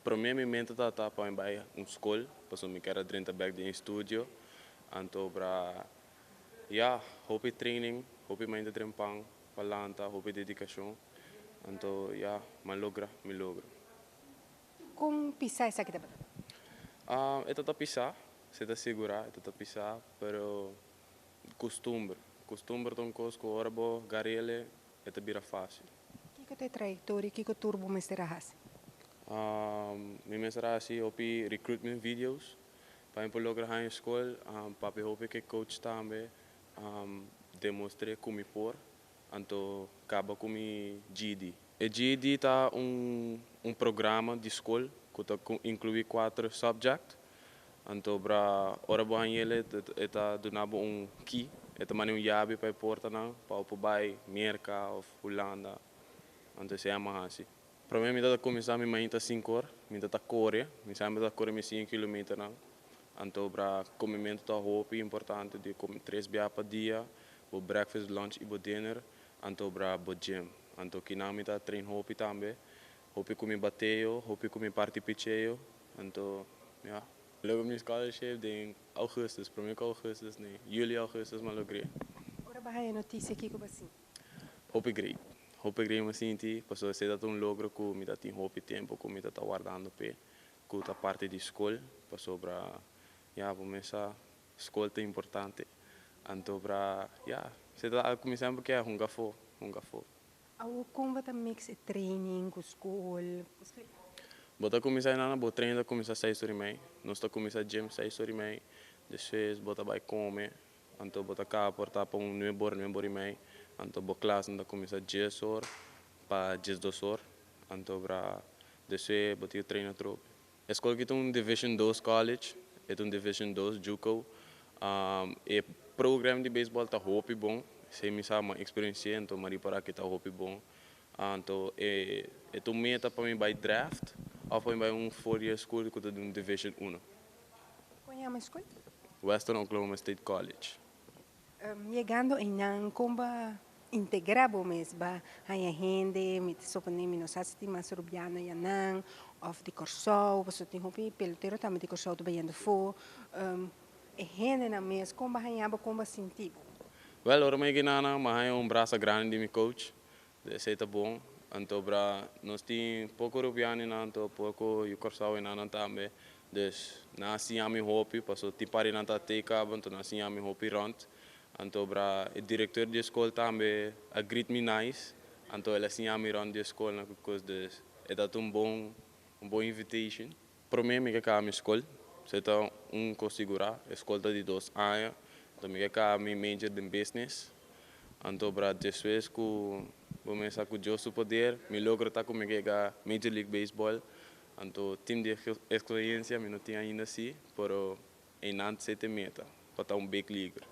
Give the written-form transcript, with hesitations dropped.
Promé mi meta ta pa mi bai un skol, pasobra mi kier a drenta bèk den studio. Anto bra, ya, hopi training, hopi mainta trempan, pa lanta, hopi dedikashon. Anto ya, m'a logra mi logro. Kon pisá esaki tabata? E tabata pisá, esei ta sigurá, e tabata pisá, pero kustumber. Kustumber ta un kos ku ora bo gar'el e ta bira fásil. Kiko ta e trayektoria? Kiko tur bo mester a hasi? Mi mester a hasi hopi recruitment videos pa mi por logra haña skol, papia hopi ku e coach tambe, demostr'é ku mi por, anto kaba ku mi GED. E GED ta un programa di skol ku ta inkluí kuater subject, anto bra ora bo hañ'el e ta duna bo un key, e ta manda un yabi pa e portanan pa bo por bai Merka òf Hulanda, anto esei a hasi. Promé mi ta kuminsá mi mainta 5 or, mi ta kore, mi semper ta kore mi 5 kilometernan. Anto bra komementu ta hopi importante, di kome tres bia pa dia, bo breakfast, lunch i bo dinner, anto bra bo gym. Anto kinan mi ta train hopi tambe, hopi ku mi bateo, hopi ku mi parti picheo, anto ya. Logra mi scholarship den ougùstùs, promé ku ougùstùs, nee, yüli, ougùstùs m'a logr'é. Ora b'a haña notisia, kiko b'a sinti? Hopi great. Hopi great m'a sinti, pasobra esei ta un logro ku mi tin hopi tempu ku mi ta wardando p'e, ku ta parti di skol, pasobra ya, bo sa, skol ta importante. Anto bra, ya, esei ta algu ku mi semper ke hunga afó, hunga afó. Awo kon bo ta mix e training ku skol? Bo ta kuminsá nana, bo train ta kuminsá 6:30. Nos ta kuminsá gym 6:30. Despues bo ta bai kome, anto bo ta kaba por ta pa un 9 or, 9:30. Anto bo klas ta kuminsá 10 or pa 12 or. Anto bra despues bo tin train atrobe. E skol aki ta un Division 2 college, e un Division 2 JUCO. E program di baseball ta hopi bon. Esei mi sa, m'a eksperensiá, anto m'a ripará ku ta hopi bon. Anto e ta un meta pa mi bai draft òf pa mi bai un 4-year school ku ta un Division 1. Kon yama e skol? Western Oklahoma State College. Yegando einan, kon b'a integrá bo mes? B'a haña hende, mi ta suponé, mi no sa si tin mas rubiano ayanan, òf di Kòrsou, pasobra tin hopi pelotero tambe di Kòrsou ta bayendo afó. E hendenan mes, kon b'a haña bo, kon b'a sinti bo? Well, ora mi a yega einan, m'a haña un brasa grandi di mi coach. Esei ta bon. Anto bra nos tin poko rubiano einan, anto poko yu Kòrsou einan tambe. Dus nan a siña mi hopi, pasobra tin par di nan ta take up, anto nan a siña mi hopi rònt. Anto bra e direktor di skol tambe a greet mi nice. Anto el a siña mi rònt di skol na kos, dus e ta un bon invitation. Promé mi ke kaba mi skol, esei ta un kos sigurá. E skol ta di 2 aña, anto mi ke kaba mi major den business. Anto bra despues ku bo sa ku Dios su poder, mi logro ta ku mi ke yega Major League Baseball. Anto team di eksperensia mi no tin ainda si, pero einan esei ta e meta, pa ta un big leaguer.